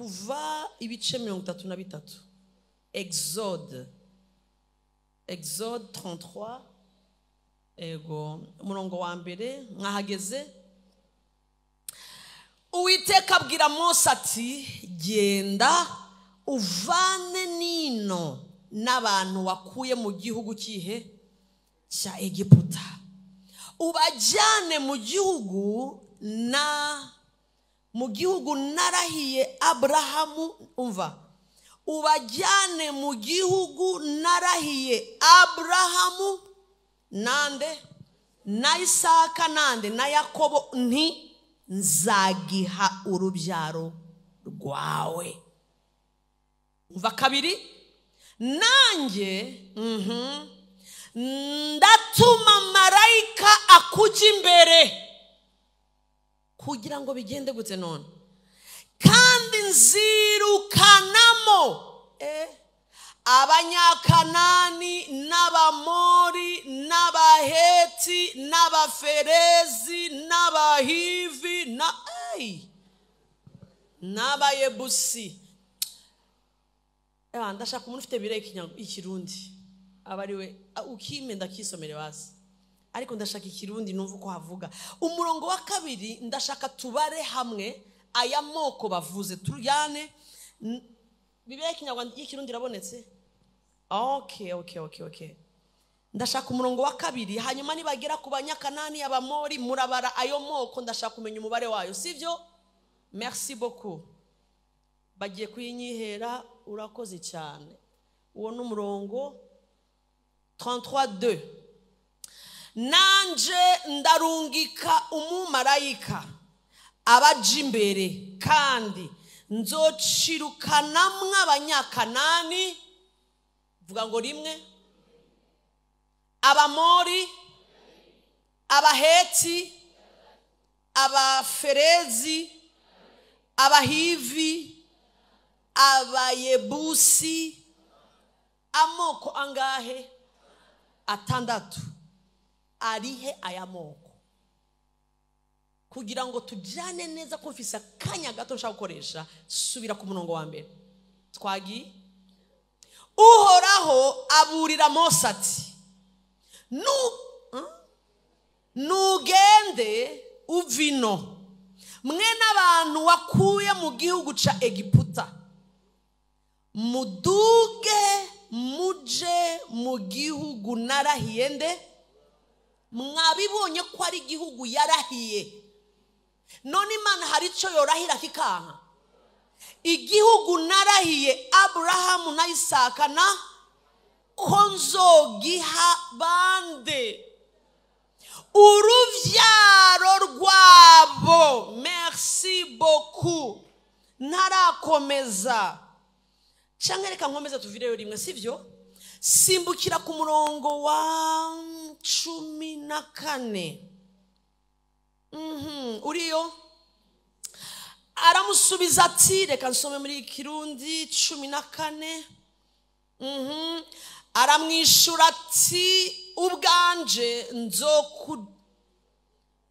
Kuva ibice 33, Exode 33. Ego, umurongo wa mbere. Mwahageze? Uwiteka abwira Mose ati: "Genda uvane nino n'abantu wakuye mu gihugu kihe cya Egiputa, ubajyane mu gihugu narahiye Aburahamu." Umva, ubajyane mu gihugu narahiye Aburahamu nande na Isaka nande na Yakobo nti: 'Nzagiha urubyaro rwawe.'" Umva kabiri: "Nanjye ndatuma marayika akujya imbere kugira ngo bigende gute none? Kandi nzirukanamo Abanyakanani n'Abamori n'Abaheti n'Abaferezi n'Abahivi na n'Abayebusi." Ndashaka umuntu ufite bire Ikirundi aba ari we ukime, ndakisomere basi, ariko ndashaka Ikirundi numva uko havuga. Umurongo wa kabiri, ndashaka tubare hamwe aya moko bavuze, tujyane. Bibiliya y'Ikinyarwanda, y'Ikirundi irabonetse? Okay, ndashaka umurongo wa kabiri. Hanyuma nibagera ku Banyakanani, Abamori, murabara ayo moko. Ndashaka kumenya umubare wayo, sibyo? Merci beaucoup, bagiye kuyinyihera. Urakoze cyane. Uwo ni umurongo 33:2. "Nanje ndarungika umumarayika abaja imbere, kandi nzocirukanamwo Abanyakanani." Vuga ngo rimwe. Abamori, Abaheti, Abaferezi, Abahivi, Abayebusi. Amoko angahe? Atandatu. Arihe aya moko? Kugira ngo tujyane neza, ko mfise akanya gato nshaka gukoresha, subira ku murongo wa mbere. Twagiye. Uhoraho aburira Mose ati: "Nugende uvino mwe n'abantu wakuye mu gihugu ca Egiputa, muduge muje mu gihugu narahiye nde?" Mwabibonye ko ari igihugu yarahiye. None Imana hari icyo yorahira kikanka? "Igihugu narahiye Aburahamu na Isaka na ko nzogiha bande? Urubyaro rwabo." Merci beaucoup. Ntarakomeza, cyangwa reka nkomeze tuvireyo rimwe, sibyo? Simbukira ku murongo wa 14. Uriyo? Aramusubiza ati, reka nsome muri Kirundi 14. Aramwishura ati: "Ubwanje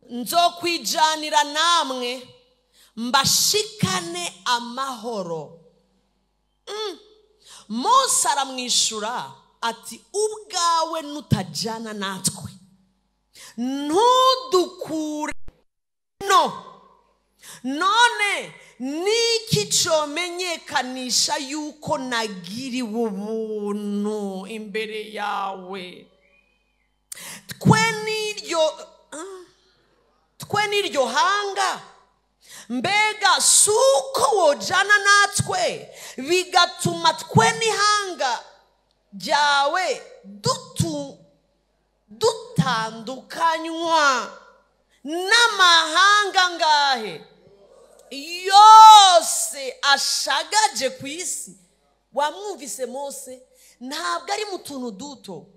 nzokwijanira namwe, mbashikane amahoro." Mose aramwishura ati: "Ubwawe nutajana natwe, ntudukure no. None niki comenyekanisha yuko nagiriwe ubuntu imbere yawe, twe n'iryo hanga? Mbega si uko wojana natwe, bigatuma twe n'ihanga ryawe dutandukanywa n'amahanga ngahe yose ashagaje ku isi?" Wamwumvise? Mose ntabwo ari mu tuntu duto,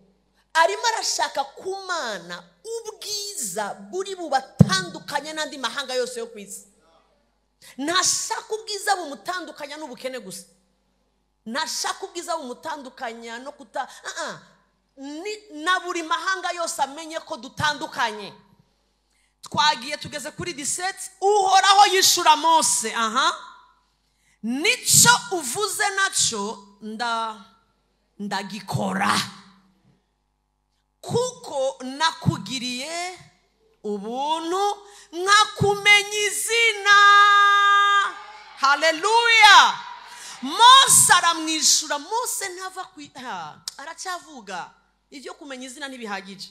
arimo arashaka kumana ubwiza buri bubatandukanya n'andi mahanga yose yo ku isi. Ntashaka ubwiza bumutandukanya n'ubukene gusa, ntashaka ubwiza bumutandukanya no kuta na buri mahanga yose amenye ko dutandukanye. Twagiye, tugeze kuri 17. Uhoraho yishura Mose aha: Nicyo uvuze nacyo ndagikora, kuko nakugiriye ubuntu nkakumenya izina. Haleluya. Mose aramwishura. Mose ntava aracyavuga ibyo kumenya izina ntibihagije.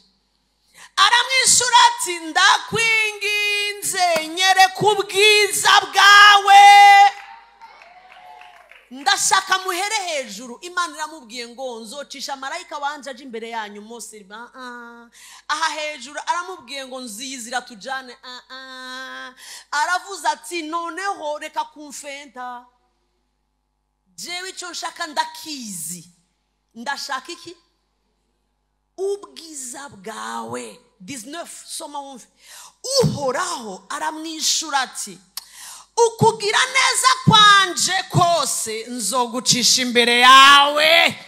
Aramwishura ati ndakwinginze nyereka ubwiza bwawe, ndashaka muhere hejuru. Imana iramubwiye ngo nzocisha marayika wanje aje imbere yanyu. Mose aha hejuru aramubwiye ngo nziyizira tujane. Aravuze ati noneho reka kumfenta, jewe icyo nshaka ndakizi, ndashaka iki? Ubwiza bwawe. 19 soma wumve. Uhoraho aramwishura ati ukugira neza kwanje kose nzogucisha imbere yawe.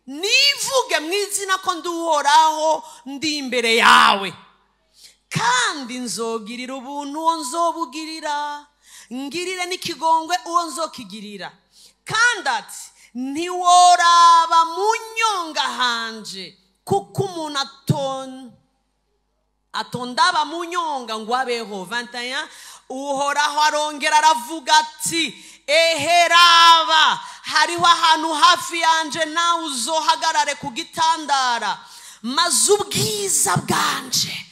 Nivuge mwizina ko nduhoraho ndi imbere yawe, kandi nzogirira ubuntu uwo nzobugirira, ngirire n'ikigongwe uwo nzokigirira. Kandi ati ntiworaba mu nyonga hanje, kuko umuntu atondaba mu nyonga ngo abeho. 21 Uhoraho arongera aravuga ati eheraba hariho ahantu hafi yanje, nawe uzohagarare ku gitandara, maze ubwiza bwanje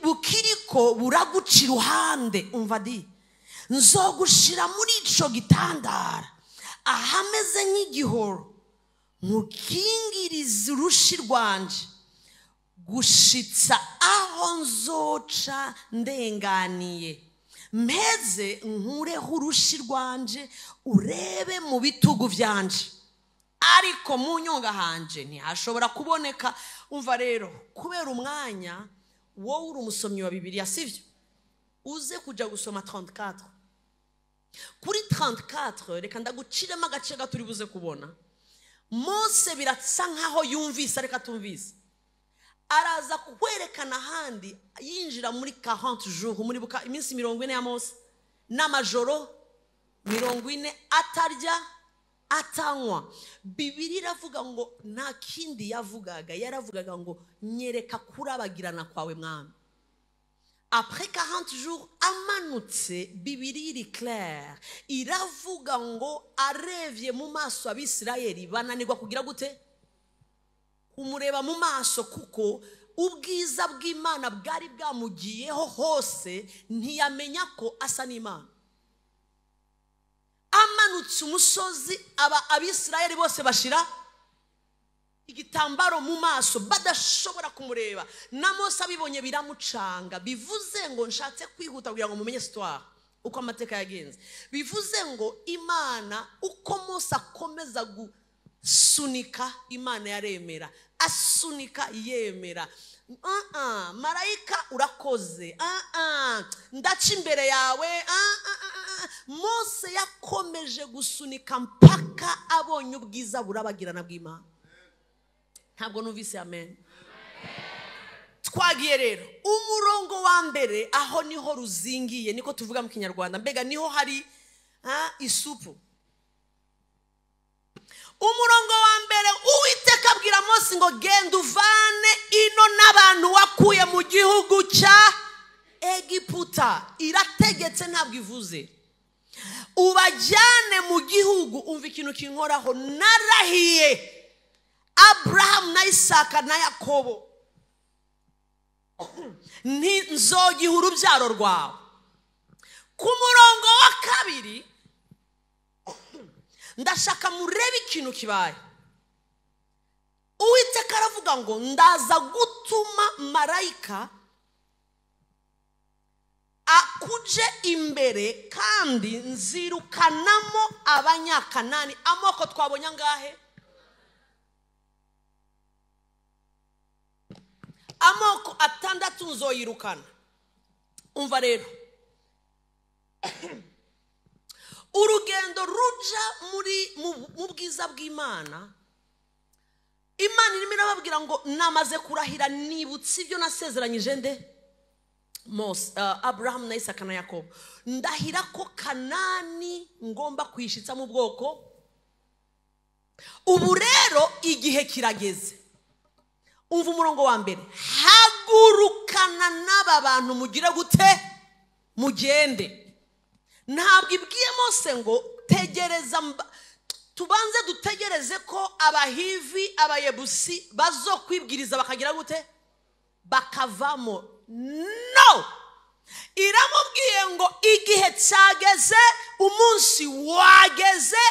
bukiriko buraguca iruhande. Umva di, nzogushira muri ico gitandara ahameze nk'igihoro, nkukingiriza urushi rwanje gushitsa aho nzoca ndenganiye, mpeze nkureho urushi rwanje urebe mu bitugu byanje, ariko mu nyonga hanje ntihashobora kuboneka. Umva rero, kubera umwanya, wowe uri umusomyi wa Bibiliya sivyo? Uze kuja gusoma 34. Kuri 34 reka ndaguciremo agace gato uri buze kubona. Mose birasa nkaho yumvise ariko atumvise. Araza kwerekana ahandi yinjira muri 40 jours, muri buka iminsi 40 ya Mose n'amajoro 40 atarya atanywa. Bibiliya iravuga ngo nta kindi yavugaga, yaravugaga ngo nyereka kurabagirana kwawe mwami. Après 40 jours amanutse, Bibiliya iri claire iravuga ngo arevye mu maso abisirayeli bananirwa kugira gute? Kumureba mu maso, kuko ubwiza bw'Imana bwari bwamugiyeho hose, ntiyamenya ko asa n'Imana. Amanutse umusozi, aba abisirayeli bose bashira igitambaro mu maso badashobora kumureba. Na Mose abibonye biramucanga. Bivuze ngo nshatse kwihuta kugira ngo mumenye histoire uko amateka yagenze. Bivuze ngo Imana uko Mose akomeza gusunika, Imana yaremera, asunika yemera. Marayika urakoze, ndaca imbere yawe. Mose yakomeje gusunika mpaka abonye ubwiza burabagirana bw'Imana. Ntabwo numvise amen. Twagiye rero umurongo wa mbere, aho niho ruzingiye, niko tuvuga mu Kinyarwanda, mbega niho hari isupu. Umurongo wa mbere, Uwiteka abwira Mose ngo genda uvane ino n'abantu wakuye mu gihugu cya Egiputa. Irategetse ntabwo ivuze. Ubajyane mu gihugu. Umva ikintu kinkoraho, narahiye Abraham na Isaka na Yakobo nzogiha urubyaro rwawe. Ku murongo wa kabiri ndashaka murebe ikintu kibaye. Uwiteka aravuga ngo ndaza gutuma marayika akuje imbere, kandi nzirukanamo abanyakanani. Amoko twabonye angahe? Amoko atandatu nzoyirukana. Umva rero, urugendo ruja muri mu bwiza bw'Imana Imana irimo irababwira ngo namaze kurahira, nibutse ibyo nasezeranyije nde? Mose, Abraham na Isaka na Yakobo. Ndahira ko Kanani ngomba kuyishitsa mu bwoko. Ubu rero igihe kirageze. Umva umurongo wa mbere, hagurukana n'aba bantu mugire gute? Mugende. Ntabwo ibwiye Mose ngo tegereza, tubanze dutegereze ko Abahivi, Abayebusi bazokwibwiriza bakagira gute? Bakavamo. No! Iramubwiye ngo igihe cyageze, umunsi wageze,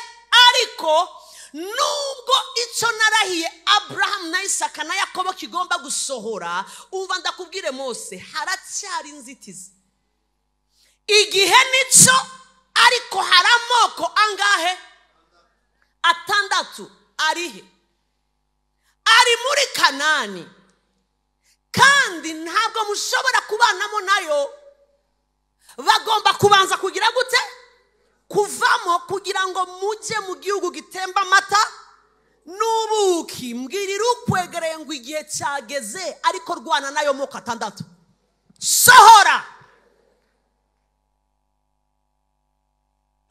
ariko nubwo icyo narahiye Abraham na Isaka na Yakobo kigomba gusohora, umva ndakubwire Mose, haracyari inzitizi. Igihe nicyo, ariko hari amoko angahe? 6 arihe? Ari muri Kanani, kandi ntabwo mushobora kubanamo nayo. Bagomba kubanza kugira gute? Kuvamo, kugira ngo mujye mu gihugu gitemba amata n'ubuki. Mbwirira ukwegereye ngo igihe cyageze, ariko rwana nayo moko 6. Sohora.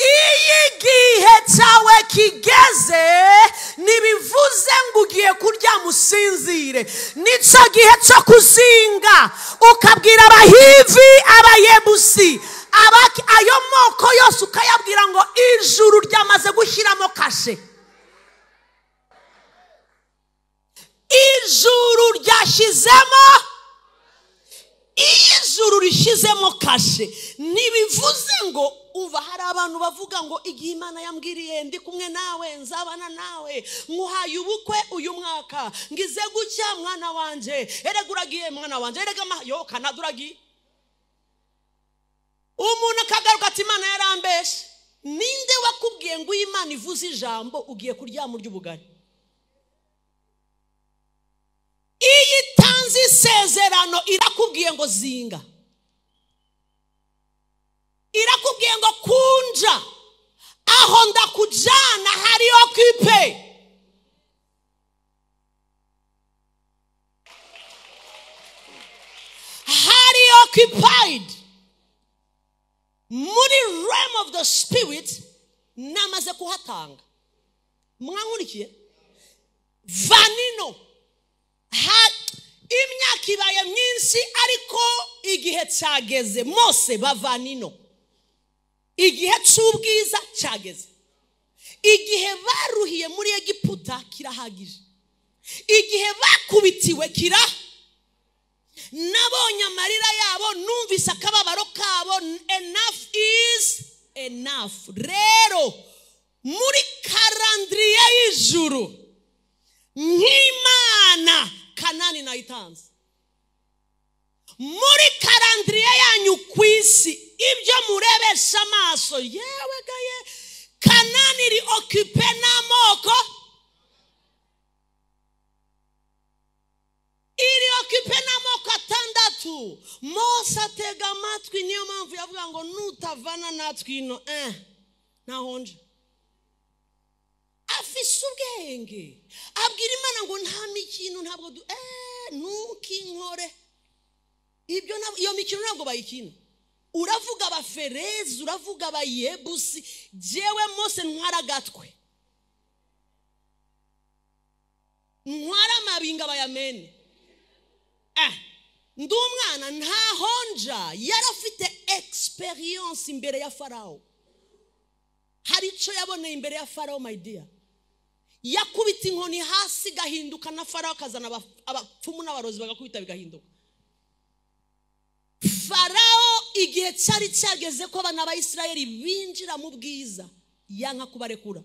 Iyo igihe cyawe kigeze, ntibivuze ngo ugiye kurya musinzire. Nicyo gihe cyo kuzinga, ukabwira Abahivi, Abayebusi, ayo moko yose ukayabwira ngo ijuru ryamaze gushyiramo kashe. Ijuru ryashyizemo, iyo ijuru rishyizemo kashe, ntibivuze ngo umva. Hari abantu bavuga ngo igihe Imana yambwiriye ndi kumwe nawe, nzabana nawe, nkuhaye ubukwe uyu mwaka, ngize gutya mwana wanje, erega uragiye mwana wanje, erega yo Kanada uragiye. Umuntu akagaruka ati Imana yarambeshe. Ninde wakubwiye ngo Imana ivuze ijambo ugiye kuryama urya ubugari? Iyo itanze isezerano irakubwiye ngo zinga, irakubwiye ngo kunja, aho ndakujana hari occupé. Hari occupied. Muri realm of the spirit namaze kuhatanga. Mwankurikiye? Vanino. Imyaka ibaye myinshi, ariko igihe cyageze. Mose bavanino. Igihe cy'ubwiza cyageze. Igihe baruhiye muri Egiputa kirahagije. Igihe bakubitiwe kira, nabonye amarira yabo, numvise akababaro kabo. Enough is enough. Rero muri karandriye y'ijuru nk'Imana Kanani nayitanze. Muri karandriye yanyu ku isi, ibyo murebesha amaso, yewe gaye, Kanani iri occupé n'amoko, iri occupé n'amoko 6. Mose atega amatwi, niyo mpamvu yavuga ngo nutavana natwe ino, ntahonje. Afise ubwenge, abwira Imana ngo nta mikino, ntabwo ntukinkore ibyo, iyo mikino ntabwo bayikina. Uravuga Abaferezi, uravuga Abayebusi, jewe Mose ntwara agatwe, ntwara amabinga bayamene. Ndi umwana ntahonja. Yarafite experience imbere ya Farao. Hari icyo yaboneye imbere ya Farao, my dear. Yakubita inkoni hasi gahinduka, na Farao akazana abapfumu n'abarozi bagakubita bigahinduka. Farao igihe cyari cyageze ko abana ba Isirayeli binjira mu bwiza, yanka kubarekura.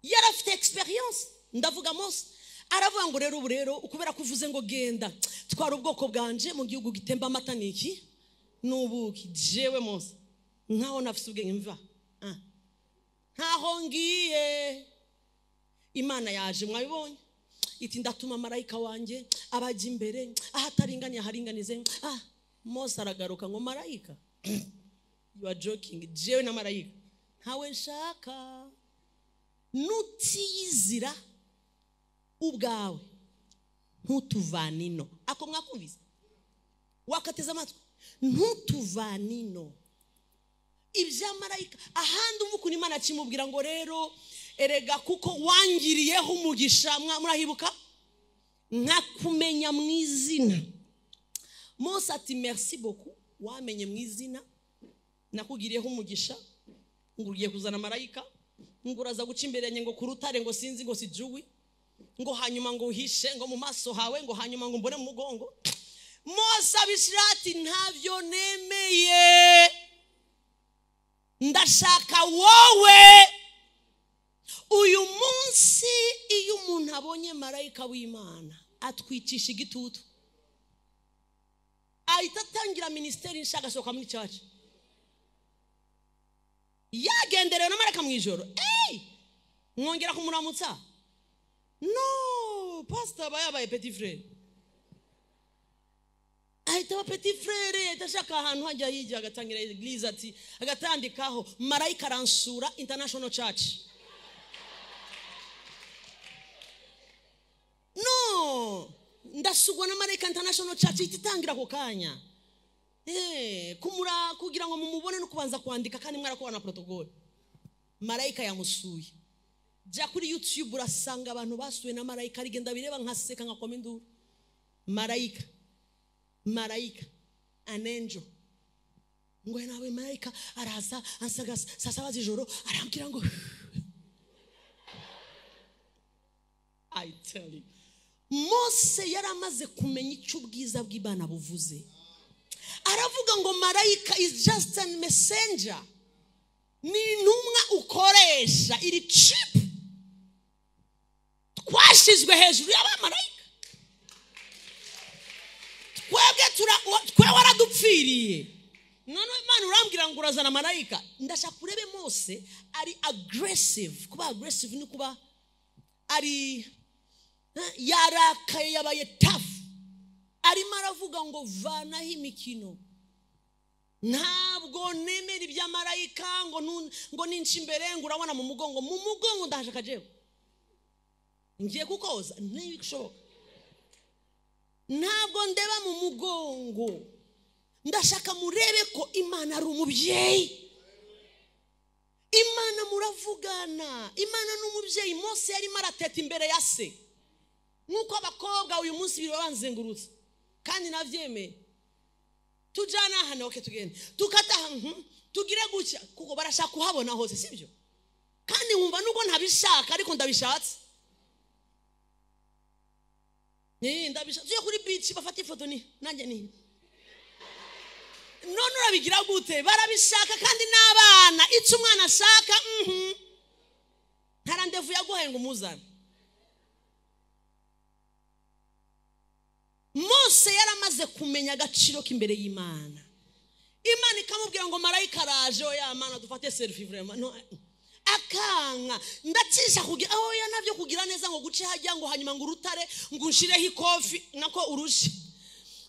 Yarafite experience. Ndavuga Mose aravuga ngo rero ubu rero ukubera kuvuze ngo genda twara ubwoko bwanje mu gihugu gitemba amata niki n'ubuki, jewe Mose nkaho nafise ubwenge mva ntaho ngiye. Imana yaje mwabibonye, iti ndatuma marayika wanjye abajya imbere, ahataringaniye aharinganize. Mose aragaruka ngo marayika, you are joking, jewe na marayika ntawe nshaka. Nutiyizira Ubwawe ntutuvanino. Ako mwakumvise? Wakateza amatwi. Ntutuvanino. Ibya marayika ahandi umva ukuntu Imana kimubwira ngo rero erega kuko wangiriyeho umugisha, murahibuka nkakumenya mu izina. Mose ati merci beaucoup, wamenye mu izina, nakugiriyeho umugisha, ngo ugiye kuzana marayika, ngo uraza guca imbere yanjye ngo kurutare ngo sinzi ngo sijuwi, ngo hanyuma ngo uhishe ngo mu maso hawe, ngo hanyuma ngo mbone mu mugongo. Mose abishira ati ntavyo nemeye, ndashaka wowe. Uyu munsi iyo umuntu abonye marayika w'Imana atwicisha igitutu, ahita atangira ministeri nshaka asohoka muri church, yagenderewe na marayika mu ijoro. Mwongera kumuramutsa? No, pastor aba yabaye petit frere, ahita aba petit frere, ahita ashaka ahantu hajya hirya agatangira eglise, ati agatandikaho marayika aransura international church. No, ndasugwa na marayika international church ititangira ako kanya. Kumura kugira ngo mumubone no kubanza kwandika kandi mwarakuba na protocol. Marayika yamusuye. Jya kuri YouTube urasanga abantu basuwe na marayika, rigenda bireba nkaseka nkakoma induru. Marayika, marayika, an angel. Ngo nawe marayika araza ansaga saa saba z'ijoro arambwira ngo I tell you, Mose yaramaze kumenya icyo ubwiza bw'Imana buvuze. Aravuga ngo marayika is just a messenger, ni intumwa ukoresha, iri cheap. Twashizwe hejuru y'abamarayika, twebwe twe waradupfiriye. None Imana urambwira ngo urazana marayika. Ndashaka urebe Mose ari aggressive. Kuba aggressive ni kuba ari yarakaye, yabaye tough. Arimo aravuga ngo vanaho imikino, ntabwo nemera ibya marayika, ngo ninca imbere ngo urabona mu mugongo, mu mugongo ndashaka jewe ngiye kukoza, ntibishoboka. Ntabwo ndeba mu mugongo, ndashaka murebe ko Imana ari umubyeyi. Imana muravugana, Imana ni umubyeyi. Mose yarimo arateta imbere ya se, nk'uko abakobwa uyu munsi biriwe banzengurutse kandi navyemeye. Tujana hano, okay, tugende tukata, tugire gutya, kuko barashaka kuhabona hose, sibyo? Kandi nkumva nubwo ntabishaka ariko ndabishatse. Ndabishatse. Tujye kuri beach bafate ifoto ni nanjye ni none urabigira gute? Barabishaka kandi n'abana, icyo umwana ashaka nta randevu yaguhaye ngo umuzane. Mose yaramaze kumenya agaciro k'imbere y'Imana. Imana ikamubwira ngo marayika araje, oya Mana dufate selfie vraiment. No, akanka ndacisha kugira oya navyo kugira neza ngo guce hajya ngo hanyuma ngo urutare ngo unshireho ikofi nako urushe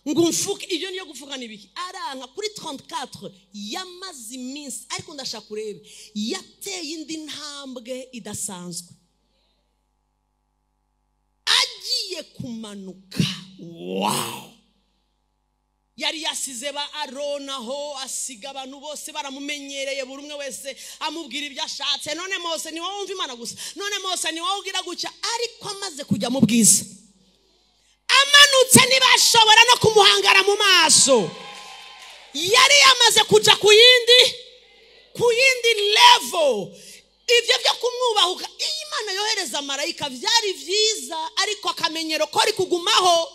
ngo mfuke, ibyo niyo gufuka nibiki. Aranka kuri 34 yamaze iminsi, ariko ndashaka urebe yateye indi ntambwe idasanzwe. Agiye kumanuka, wow, yari yasize ba Arona aho, asiga abantu bose baramumenyereye, buri umwe wese amubwira ibyo ashatse. None Mose ni wowe wumva Imana gusa, none Mose ni wowe ugira gutya. Ariko amaze kujya mu bwiza, amanutse ntibashobora no kumuhangara mu maso. Yari yamaze kuja ku yindi level. Ibyo byo kumwubahuka, iyo Imana yohereza marayika byari byiza, ariko akamenyero ko ari kugumaho.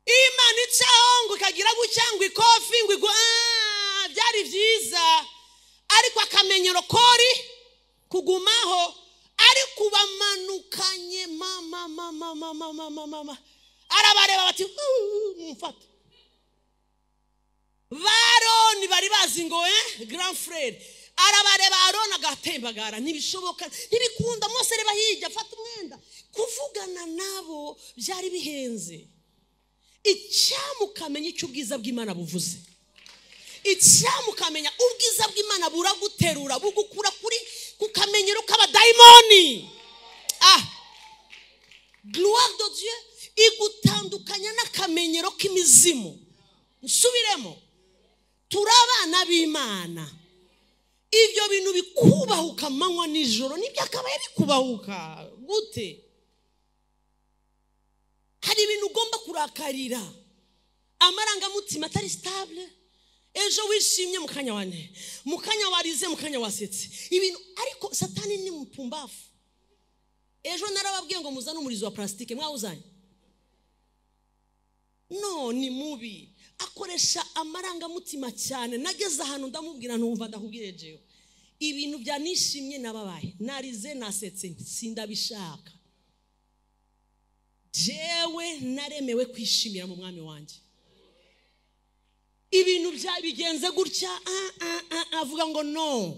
Imana icaho ngo ikagira gutya ngo ikofi ngo byari byiza, ariko akamenyero kori kugumaho. Ariko bamanukanye mama mama mama mama mama, arabareba bati mumfate. Baroni bari bazi ngo grand frère, arabareba Aroni agatembagara, ntibishoboka, ntibikunda. Mose reba hirya afata umwenda. Kuvugana nabo byari bihenze. Icyamukamenya icyo ubwiza bw'Imana buvuze, icyamukamenya ubwiza bw'Imana buraguterura, bugukura kuri ku kamenyero k'abadayimoni. Ah, gloire de Dieu igutandukanya n'akamenyero k'imizimu. Nsubiremo, turi abana b'Imana. Ibyo bintu bikubahuka amanywa nijoro n'ibyakabaye bikubahuka gute? Hari ibintu ugomba kurakarira, amarangamutima atari stable. Ejo wishimye, mu kanya wane, mu kanya warize, mu kanya wasetse ibintu. Ariko Satani ni mupumbafu. Ejo narababwiye ngo muzane umurizo wa plastique, mwawuzanye? No, ni mubi, akoresha amarangamutima cyane. Nageze ahantu ndamubwira, ntumva, ndakubwire jewe, ibintu bya nishimye, nababaye, narize, nasetse, sindabishaka. Jewe naremewe kwishimira mu Mwami wanjye. Ibintu bya bigenze gutya, avuga ngo no.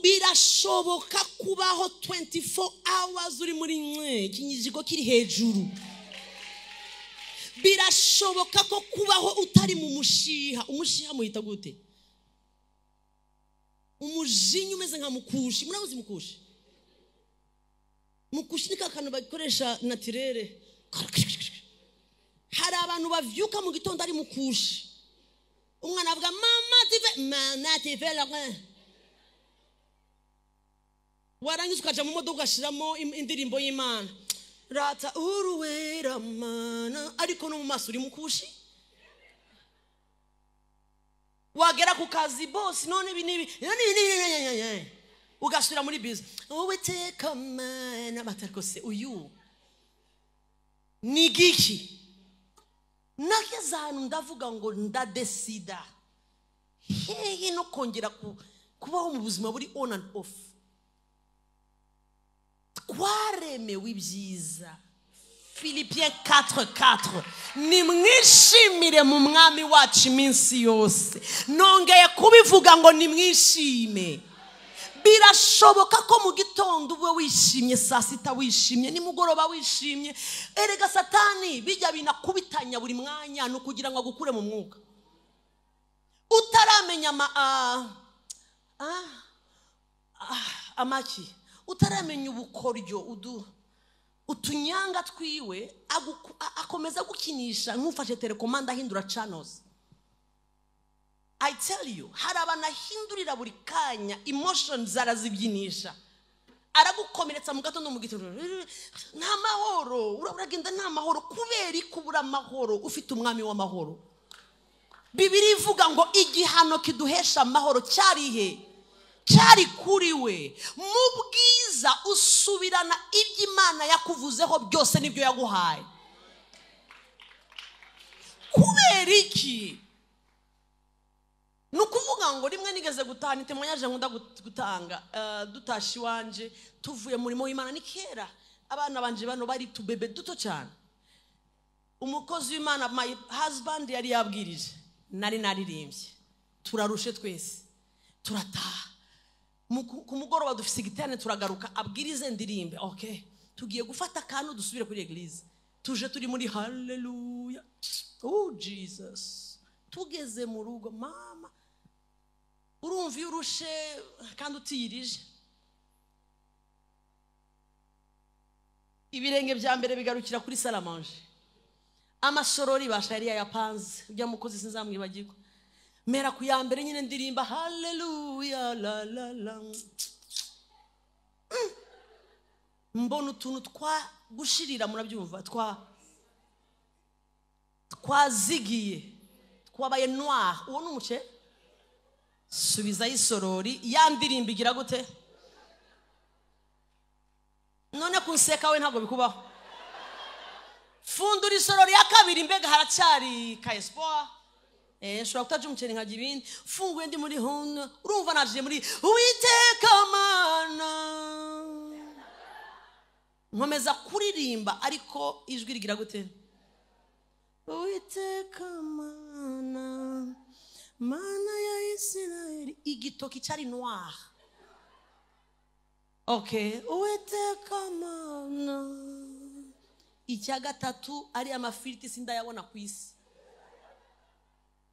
Birashoboka kubaho 24 hours uri muri mwe ikinyijigo kiri hejuru. Birashoboka ko kubaho utari mu mushiha. Umushiha muhita gute? Umujinya umeze nka mukushi. Murabuzi mukushi? Mukushi ni kakantu bakoresha naturere. Hari abantu bavyuka mu gitondo ari mukushi. Umwana avuga mama tive, mama tive la. Warangiza ukaja mu modoka ugashiramo indirimbo y'Imana, rata uruwera mana, ariko no mu maso uri mukushi. Wagera ku kazi, boss none ibi nibi, ugasubira muri busy, Uwiteka Mana. Batariko se uyu ni giki? Nageze ahantu ndavuga ngo ndadesida hehe no kongera kubaho mu buzima buri on and off. Twaremewe ibyiza. Philippiens 4:4, nimwishimire mu Mwami wacu iminsi yose. Nongeye kubivuga ngo nimwishime. Birashoboka ko mu gitondo ube wishimye, saa sita wishimye, nimugoroba wishimye. Erega Satani bijya binakubitanya buri mwanya no kugira ngo agukure mu mwuka. Utaramenya amaki, utaramenya ubukoryo, utunyanga twiwe, akomeza gukinisha nk'ufashe telekomanda ahindura channels. I tell you, hari abantu ahindurira buri kanya emotions, arazibyinisha, aragukomeretsa mu gatondo, mu gitondo nta mahoro, uragenda nta mahoro. Kubera kubura amahoro ufite Umwami w'amahoro. Bibiri ivuga ngo igihano kiduhesha amahoro cyari he? Cyari kuri we. Mu bwiza usubirana ibyo Imana yakuvuzeho byose n'ibyo yaguhaye. Kubera iki? Ni ukuvuga ngo rimwe nigeze gutaha, ni témoignage nkunda gutanga, dutashe iwanje tuvuye murimo w'Imana, ni kera, abana banje bano bari tubebe duto cyane. Umukozi w'Imana, my husband, yari yabwirije, nari naririmbye, turarushe twese, turataha. Ku mugoroba dufise igiterane, turagaruka abwirize, ndirimbe. Okay, tugiye gufata akantu dusubire kuri église. Tuje turi muri haleluya, oh Jesus. Tugeze mu rugo, mama, urumva iyo urushe kandi utiyirije, ibirenge bya mbere bigarukira kuri salle à manger. Amasorori basha yari yayapanze. Ujya mukozi sinzamwibagirwa. Mera ku ya mbere nyine, ndirimba haleluya, la la la. Mbona utuntu twa gushirira, murabyumva, twazigiye, twabaye noir. Uwo ni umuce. Subizayo isorori, ya ndirimbo igira gute? None kunseka we ntabwo bikubaho. Fundura isorori ya kabiri, mbega haracyari ka espoir. Nshobora kutarya umuceri nkajya ibindi. Funguye ndi muri hono, urumva naje muri Uwiteka Mana, nkomeza kuririmba, ariko ijwi rigira gute? Uwiteka Mana, Mana ya Isirayeli. Igitoki cyari noir. Okay, Uwiteka Mana. Icya gatatu ari amafiriti, sindayabona ku isi.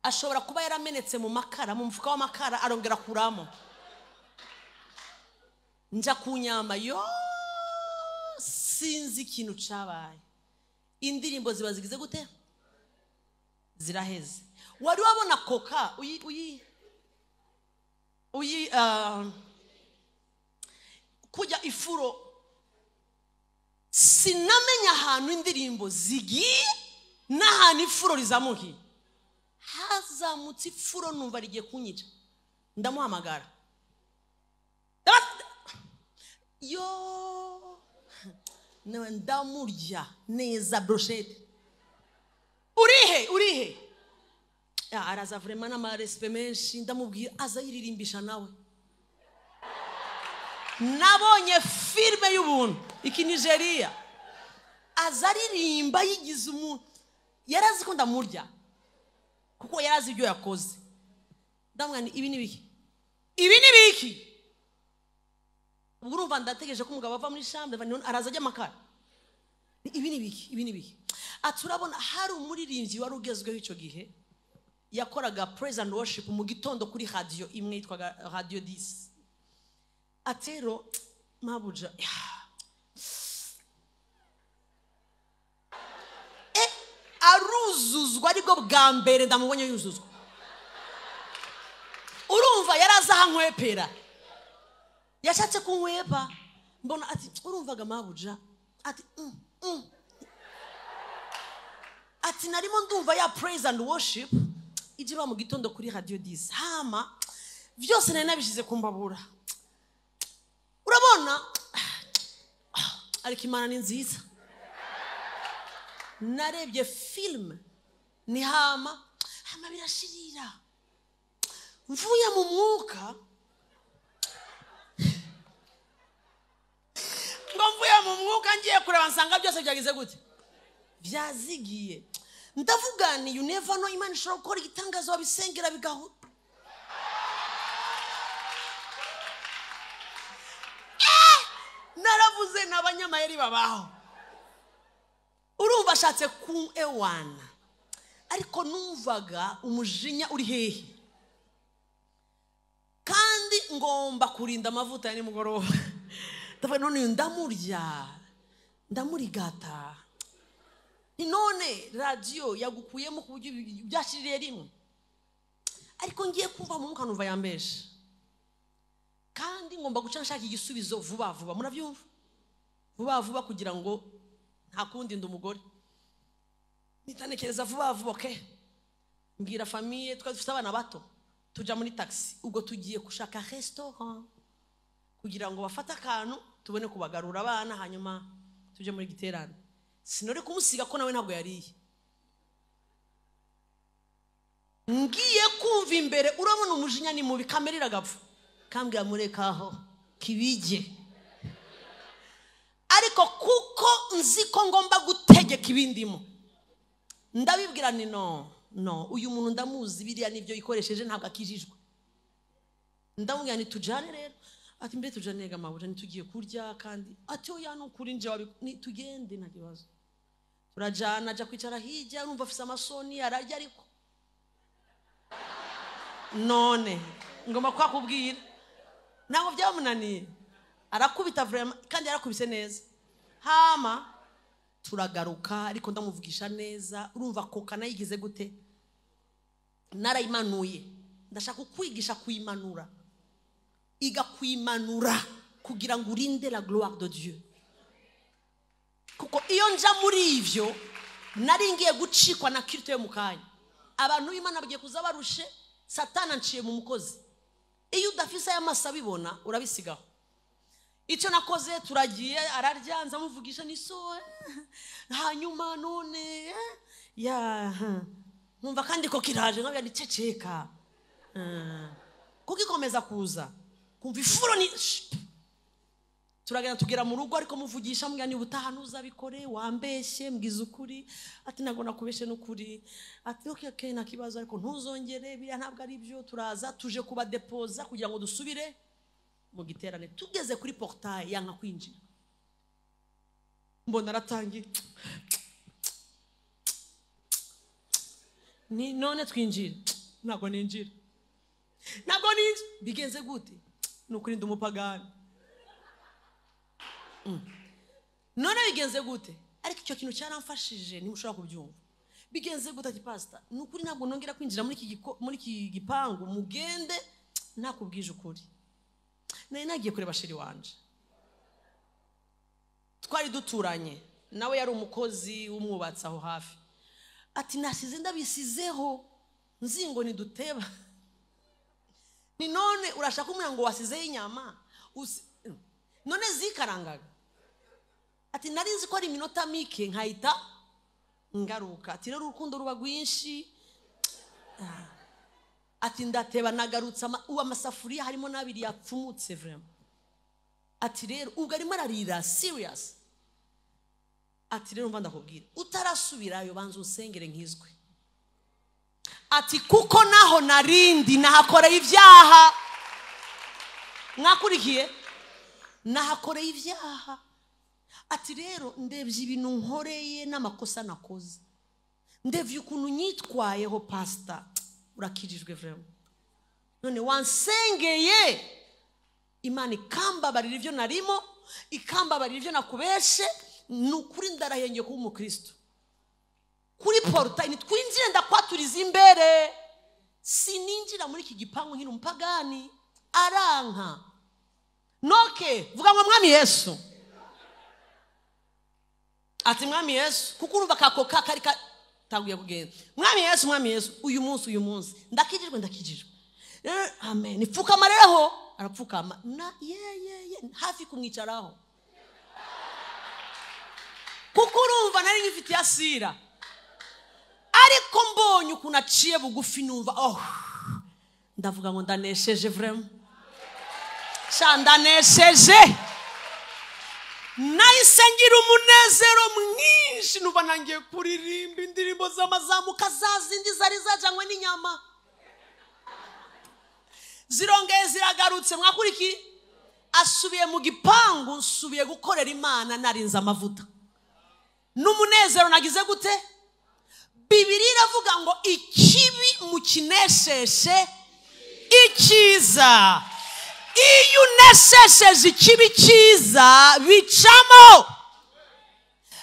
Ashobora kuba yaramenetse mu makara, mu mufuka w'amakara, arongera kuramo. Nja ku nyama yo. Sinzi ikintu cabaye, indirimbo ziba zigize gute, ziraheze. Wari wabona koka uyi uyi uyi kujya ifuro, sinamenya ahantu indirimbo zigiye n'ahantu ifuro rizamukiye. Hazamutse ifuro numva rigiye kunyica, ndamuhamagara yo, ndamurya neza brochette. Urihe urihe? Araza vraiment n'amarespe menshi, ndamubwira aza yiririmbisha nawe. Nabonye filme y'ubuntu iki Nigeria, aza aririmba yigize umuntu, yarazi ko ndamurya kuko yarazi ibyo yakoze. Ndamwani ibi ni biki, ibi ni biki? Ubwo urumva ndategereje ko umugabo ava muri chambre, araza ajya amakara. Ibi ni biki, ibi ni biki? Ati urabona hari umuririmbyi wari ugezweho icyo gihe, yakoraga praise and worship mu gitondo kuri radio imwe yitwaga Radio 10. Atero mabuja aruzuzwa, aribwo bwa mbere ndamubonye yuzuzwa. Urumva yaraza ahankwepera, yashatse kunkwepa, mbona ati urumvaga mabuja, ati ati narimo ndumva ya praise and worship ijya mu gitondo kuri Radio 10, hama byose nari nabishize kumbabura. Urabona ariko Imana ni nziza. Narebye film ni hama hama birashirira, mvuye mu mwuka, ngo mvuye mu mwuka ngiye kureba nsanga byose byagize gute, byazigiye. Ndavuga ni you never know, Imana ishobora gukora igitangazo wabisengera bigaho. Naravuze n'abanyamayeri babaho. Urumva ashatse ku ewana, ariko numvaga umujinya uri hehe, kandi ngomba kurinda amavuta ya nimugoroba. Ndavuga none ndamurya, ndamurigata. None radio yagukuyemo ku buryo byashiririye rimwe, ariko ngiye kumva mu mwuka numva yambeshe, kandi ngomba guca nshaka igisubizo vuba vuba. Murabyumva, vuba vuba kugira ngo nta kundi ndi umugore. Nitanekereza vuba vuba, okay, mbwira famille, twari dufite abana bato, tuja muri taxi. Ubwo tugiye gushaka restaurant kugira ngo bafate akantu tubone kubagarura abana, hanyuma tuje muri giterane. Sinore kumusiga ko nawe ntabwo yariye. Ngiye kumva imbere, urabona umujinya ni mubi, kamera iragapfa, kambwira murekaho kibije. Ariko kuko nzi ko ngomba gutegeka ibindimo, ndabibwira ni no no, uyu muntu ndamuzi, biriya nibyo yikoresheje ntabwo akijijwe. Ndamubwira ni tujane rero. Ati mbe tujane ga mabuja, nitugiye kurya kandi. Ati oya no kuri nje wabi, tugende nta kibazo. Turajana, aja kwicara hirya, urumva afise amasoni ararya, ariko none ngomba kwakubwira ntabwo byamunaniye, arakubita vraiment kandi yarakubise neza. Hama turagaruka, ariko ndamuvugisha neza. Urumva koka nayigize gute, narayimanuye. Ndashaka kukwigisha kuyimanura, iga kuyimanura kugira ngo urinde la gloire de Dieu. Kuko iyo nja muri ivyo nari ngiye gucikwa na culte yo mukanya. Abantu b'Imana bagiye kuza barushe, Satana nciye mu mukozi. Iyo udafise aya masa bibona urabisigaho. Icyo nakoze, turagiye, ararya, nzamuvugisha ni so hanyuma none ya nkumva kandi ko kiraje nkabya ni ceceka, kuko ikomeza kuza kumva ifuro ni. Turagenda tugera mu rugo, ariko muvugisha mbwa ni ubutaha ntuzabikore, wambeshye mbwiza ukuri. Ati ntabwo nakubeshe n'ukuri. Ati okay okay nta kibazo, ariko ntuzongere biriya ntabwo ari byo. Turaza tuje kubadepoza kugira ngo dusubire mu giterane. Tugeze kuri portail yanka kwinjira, mbona aratangiye ni none twinjira, ntabwo ninjira, ntabwo ninjira. Bigenze gute? Ni ukuri ndi umupagani. None bigenze gute? Ariko icyo kintu cyaramfashije, ntimushobora kubyumva. Bigenze gute? Ati pastor, ni ukuri ntabwo nongera kwinjira muri iki gipangu, mugende nakubwije ukuri. Nari nagiye kureba chéri wanje, twari duturanye, nawe yari umukozi w'umwubatsi aho hafi. Ati nasize ndabisizeho nzingo niduteba, ni none urashaka kumubwira ngo wasizeho inyama none zikarangaga. Ati nari nzi ko ari iminota mike nkahita ngaruka. Ati rero urukundo ruba rwinshi. Ati ndateba nagarutse amasafuriya harimo n'abiri yapfumutse vraiment. Ati rero ubwo arimo ararira serious. Ati rero mva ndakubwira, utarasubirayo banza usengere nkizwe. Ati kuko naho narindi nahakoreye ibyaha. Mwakurikiye? Nahakoreye ibyaha. Ati rero ndebye ibintu nkoreye n'amakosa nakoze, ndebye ukuntu nyitwayeho pastor, urakijijwe vraiment. None wansengeye Imana ikambabarira ibyo narimo, ikambabarira ibyo nakubeshe, ni ukuri ndarahengeye kuba umukristo. Kuri portail nitwinjire ndakwaturiza imbere, sininjira muri iki gipangu nkiri umupagani. Aranka. Noke vuga ngo Mwami Yesu. Ati Mwami Yesu, kuko urumva kako kari katanguye kugenda. Mwami Yesu, Mwami Yesu, uyu munsi ndakijijwe, ndakijijwe. Amen. Nipfukama rero, arapfukama na ye hafi kumwicaraho. Kuko urumva nari ngifite asira. Ariko mbonye ukuntu aciye bugufi numva oh, ndavuga ngo ndanesheje vraiment. Sha ndanesheje. Nahise ngira umunezero mwinshi, numva nangiye kuririmba indirimbo z'amazamuka za zindi zari zajanywe n'inyama. Zirongeye ziragarutse. Mwakuriki? Asubiye mu gipangu, nsubiye gukorera Imana narinze amavuta. N'umunezero nagize gute? Bibiri iravuga ngo ikibi mukinesheshe icyiza. Iyo uneshesheje ikibi cyiza bicamo.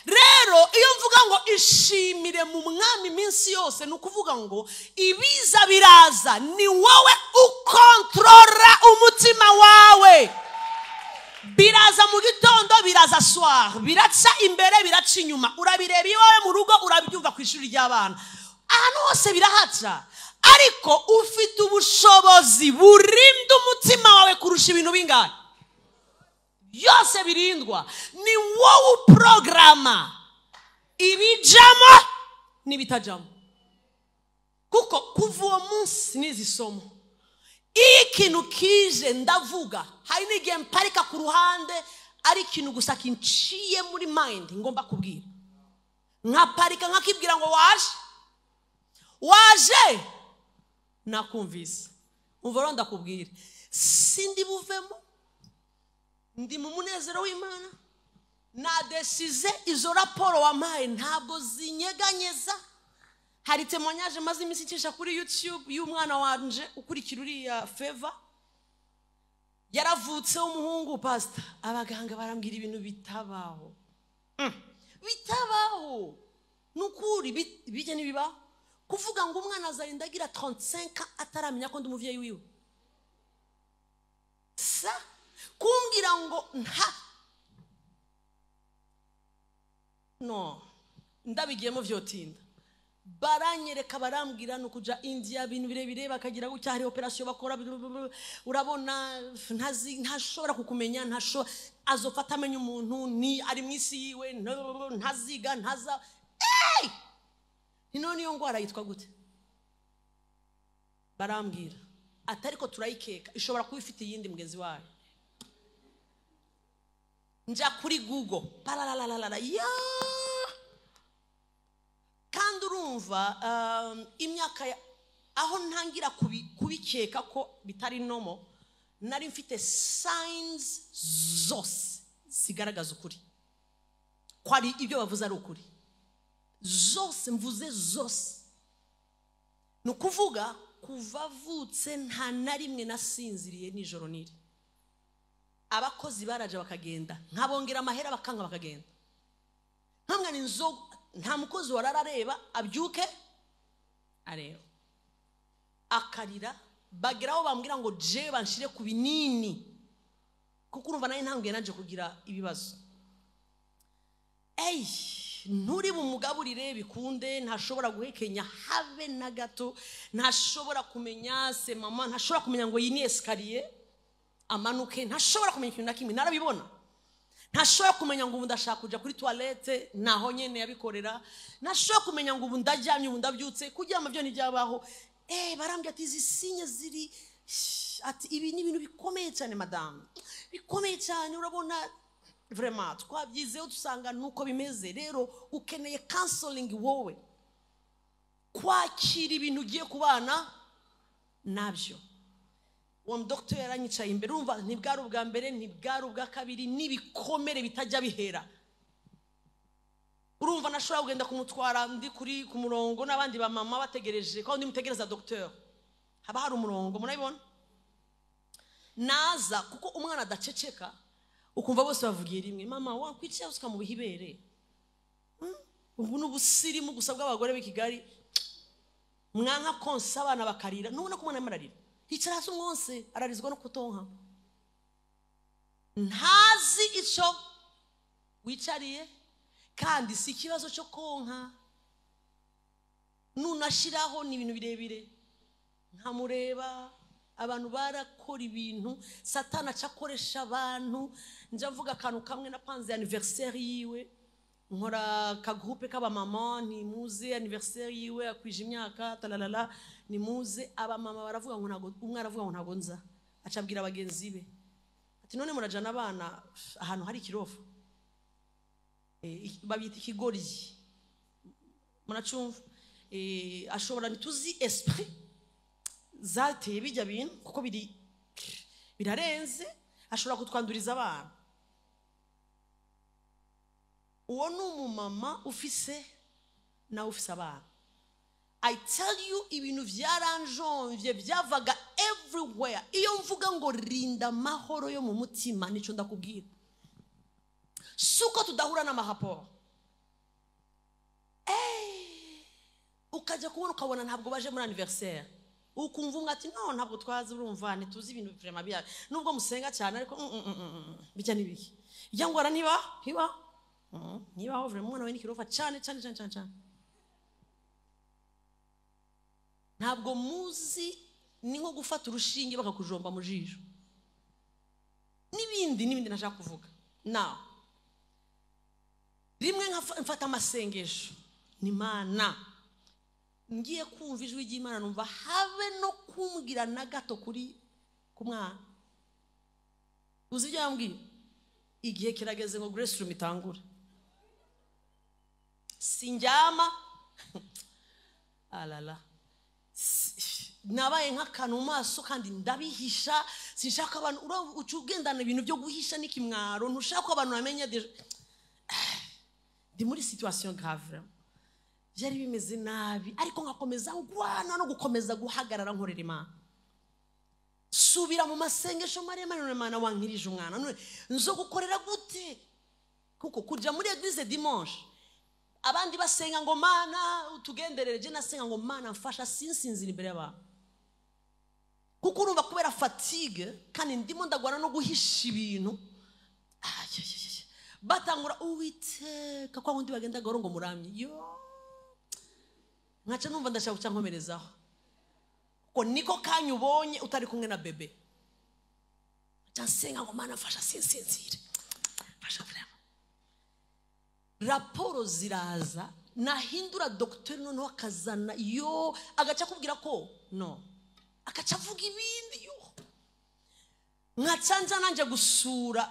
Rero iyo mvuga ngo ishimire mu Mwami iminsi yose, ni ukuvuga ngo ibiza biraza, ni wowe ukontorora umutima wawe. Biraza mu gitondo, biraza soir, biraca imbere, biraca inyuma, urabireba iwawe mu rugo, urabyumva ku ishuri ry'abana, ahantu hose birahaca. Ariko ufite ubushobozi burinda umutima wawe kurusha ibintu bingahe byose birindwa. Ni wowe uprograma ibijamo n'ibitajamo. Kuko kuva uwo munsi n'izi somo, iyo ikintu kije ndavuga, hari n'igihe mparika ku ruhande ari ikintu gusa kinciye muri mind ngomba kubwira, nkaparika nkakibwira ngo waje waje nakumvise, umva rero ndakubwira, sindi buvemo, ndi mu munezero w'Imana. Nadesize izo raporo wampaye ntabwo zinyeganyeza. Hari témoignage maze iminsi ncisha kuri YouTube y'umwana wanje ukurikira uriya Favor, yaravutse w'umuhungu pastor, abaganga barambwira ibintu bitabaho, bitabaho nukuri, bijya nibibaho kuvuga ngo umwana azarinda agira 35 ataramenya ko ndi umuvyeyi wiwe. Sa kumbwira ngo nta no ndabigiyemo vyotinda. Baranyereka barambwira no kuja India bintu birebire bakagira gutya, hari operation bakora, urabona ntashobora kukumenya, ntasho azofata amenya umuntu ni ari mwisi yiwe, ntaziga ntaza. Hey! None iyo ngwara yitwa gute? Barambwira atariko turayikeka ishobora kuba ifite iyindi mugenzi wayo. Nja kuri Google paralalalala ya, kandi urumva imyaka aho ntangira kubikeka ko bitari nomo, nari mfite signs zose zigaragaza ukuri ko ari ibyo bavuze ari ukuri, zose mvuze zose. Ni ukuvuga kuva avutse nta na rimwe nasinziriye nijoro niri. Abakozi baraje bakagenda, nkabongera amahera bakanga bakagenda. Nkamwana inzo nta mukozi wararareba abyuke areba akarira bageraho bambwira ngo je banshire ku binini kuko urumva nayo ntanguye nanje kugira ibibazo. Ey, nturi bumugaburire bikunde, ntashobora guhekenya habe na gato, ntashobora kumenya se mama, ntashobora kumenya ngo iyi ni escalier amanuke, ntashobora kumenya ikintu na kimwe, narabibona. Ntashobora kumenya ngo ubu ndashaka kuja kuri toilette, naho nyene yabikorera. Ntashobora kumenya ngo ubu ndaryamye, ubu ndabyutse, kuryama byo ntibyabaho. Barambwira ati izi sinye ziri, ati ibi ni ibintu bikomeye cyane madame, bikomeye cyane, urabona vraiment twabyizeho dusanga nuko bimeze. Rero ukeneye counseling wowe, kwakira ibintu ugiye kubana nabyo. Uwo mudokiteri yaranyicaye imbere, urumva ntibwari ubwa mbere, ntibwari ubwa kabiri, n'ibikomere bitajya bihera. Urumva nashobora kugenda kumutwara ndi kuri ku murongo n'abandi ba mama bategereje, ko ndi mutegereza docteur, haba hari umurongo murabibona. Naza kuko umwana adaceceka, ukumva bose bavugiye rimwe, mama wakwicaye ukamuha ibere. Ubu ni ubusirimu gusa bw'abagore b'i Kigali, mwanka konsa abana bakarira, nubona ko umwana arimo ararira, yicara hasi umwonse ararizwa no kutonka, ntazi icyo wicariye, kandi si ikibazo cyo konka, nunashiraho ni ibintu birebire. Nkamureba abantu barakora ibintu, Satani acakoresha abantu. Njya mvuga akantu kamwe napanze anniversaire yiwe, nkora ka groupe k'abamama, ntimuze anniversaire yiwe akwije imyaka talalala, nimuze. Abamama baravuga ngo ntago, umwe aravuga ngo ntago nza, acabwira bagenzi be ati none murajana abana ahantu hari ikirofa, babita ikigoryi, muracumva. Ashobora ntituzi esprit zateye bijya bintu kuko biri birarenze, ashobora kutwanduriza abana. Uwo ni umumama ufise nawe ufise abana. I tell you, ibintu byaranjonvye byavaga everywhere. Iyo mvuga ngo rinda amahoro yo mu mutima, nico ndakubwira. Suko tudahura n'amahaporo, ukajya kubona ukabona ntabwo baje muri anniversaire, ukumva umwe ati no ntabwo twazi, urumva ntituzi ibintu vraiment bya, nubwo musenga cyane ariko bijya nibiki ijya ngwara niba hiba niba ho vraiment umwana we n'ikirofa cyane cyane cyane cyane cyane. Ntabwo muzi, ni nko gufata urushinge bakakujomba mu jisho n'ibindi n'ibindi nashaka kuvuga. Now rimwe mfata amasengesho ni Mana, ngiye kumva ijwi ry'Imana numva habe no kumbwira na gato kuri ku mwana. Uzi ibyo yambwiye? Igihe kirageze ngo Grace Room itangure. Sinjyama alala, nabaye nk'akantu mu maso kandi ndabihisha, sinshaka abantu. Uca ugendana ibintu byo guhisha n'ikimwaro, ntushaka ko abantu bamenya. Ndi muri situation grave, byari bimeze nabi, ariko nkakomeza ngwana no gukomeza guhagarara nkorera Imana. Subira mu masengesho maremare, none Mana wankirije umwana, none nzo gukorera gute? Kuko kuja muri église dimanche abandi basenga ngo Mana utugenderere, je nasenga ngo Mana mfasha sinsinzira imbere y'abantu, kuko urumva kubera fatigue kandi ndimo ndagwana no guhisha ibintu. Batangura Uwiteka kwa wundi bagenda gahoro ngo muramye, yo nkaca numva ndashaka guca nkomerezaho, kuko niko kanya ubonye utari kumwe na bebe. Nkaca nsenga ngo Mana mfasha sinsinzire, mfasha vraiment. Raporo ziraza, nahindura docteur noneho akazana yo agaca akubwira ko no, agaca avuga ibindi yo. Nkaca nanje gusura,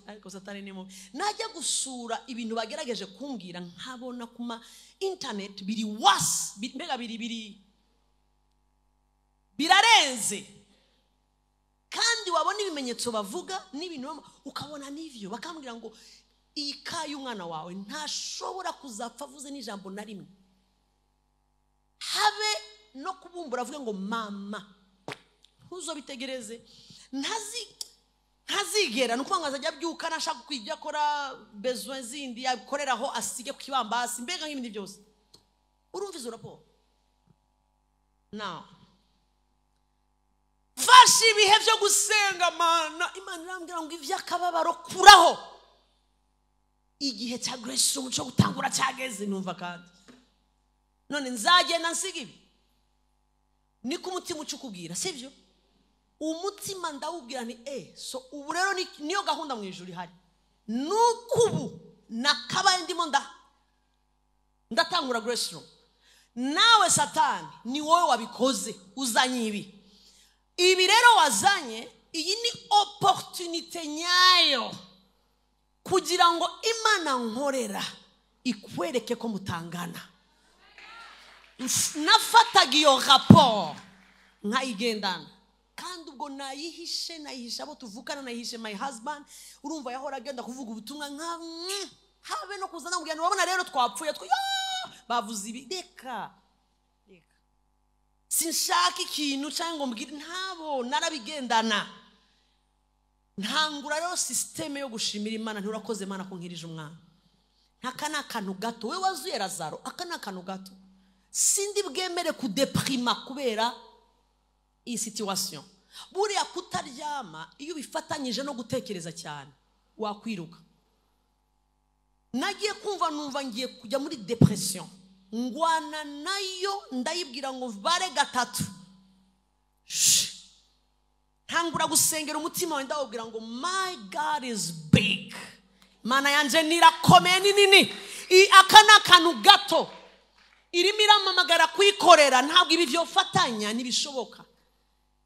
ariko Satani ni mubi, najya gusura ibintu bagerageje kumbwira nkabona kuma internet biri was mbega biri biri birarenze, kandi wabona ibimenyetso bavuga n'ibintu ukabona n'ivyo bakambwira ngo iyi ka y'umwana wawe ntashobora kuzapfa avuze n'ijambo na rimwe, habe no kubumbura avuge ngo mama, ntuzobitegereze. Ntazi Ntazigera ni ukuvuga ngo azajya abyuka nashaka kujya akora besoin zindi yakoreraho asige ku kibambasi, mbega nk'ibindi byose. Urumva izo raporo? Now mfashe ibihe byo gusenga Mana, Imana irambwira ngo iby'akababaro kuraho. Igihe cya Grace Room cyo gutangura cyageze. Numva kandi none nzagenda nsiga ibi, niko umutima uca ukubwira, sibyo? Umutima ndawubwira nti so ubu rero niyo gahunda mu ijuru ihari, nuko ubu nakabaye ndimo ndatangura Grace Room. Nawe Satani ni wowe wabikoze, uzanye ibi. Ibi rero wazanye, iyi ni opportunité nyayo kugira ngo Imana nkorera ikwereke ko mutangana. Nafataga iyo rapport nkayigendana, kandi ubwo nayihishe abo tuvukana, nayihishe my husband. Urumva yahora agenda kuvuga ubutumwa nka habe no kuza namubwira nti wabona rero twapfuye bavuze ibi. Reka sinshaka ikintu cyangwa ngo mbwire ntabo, narabigendana. Ntangura rero systeme yo gushimira Imana, nturakoze Imana ko nkirije umwana. Aka ni akantu gato, we wazuye Lazaro, aka ni akantu gato. Sindi bwemere kudeprima kubera iyi situation. Buriya kutaryama iyo ubifatanyije no gutekereza cyane wakwiruka. Nagiye kumva numva ngiye kujya muri depression, ngwana nayo ndayibwira ngo bare gatatu. Ntangura gusengera umutima wawe, ndawubwira ngo my God is big, Mana yanje nirakomeye ni nini. Aka ni akantu gato, irimo iramamagara kuyikorera, ntabwo ibi byofatanya ntibishoboka.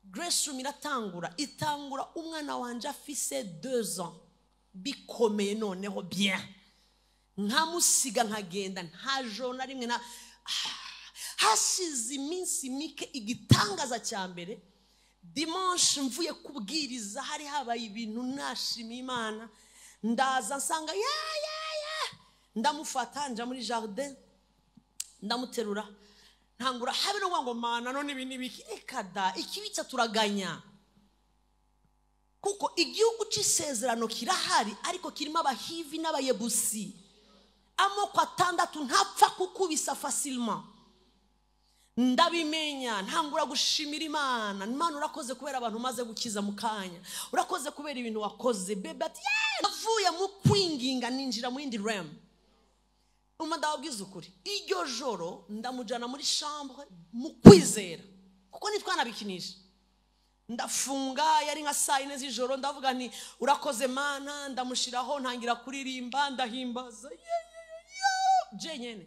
Grace Room iratangura, itangura umwana wanje afise 2 ans, bikomeye noneho bien. Nkamusiga nkagenda nta joro na rimwe na hashize iminsi mike. Igitangaza cya mbere, dimanche mvuye kubwiriza, hari habaye ibintu nashimiye Imana, ndaza nsanga ya ndamufata nja muri jardin, ndamuterura, ntangura habe no ngo Mana none ibi nibiki, reka da ikibica turaganya. Kuko igihugu cy'isezerano kirahari, ariko kirimo abahivi n'abayebusi, amoko 6 ntapfa kukubisa facilement. Ndabimenya, ntangura gushimira Imana. Imana urakoze kubera abantu umaze gukiza mu kanya, urakoze kubera ibintu wakoze. Bebe ati navuye mu kwinginga ninjira mu yindi realm. Uma ndababwiza ukuri, iryo joro ndamujana muri chambre mu kwizera, kuko nitwanabikinisha. Ndafunga, yari nka saa 4 z'ijoro, ndavuga nti urakoze Mana, ndamushiraho ntangira kuririmba, ndahimbaza je nyene.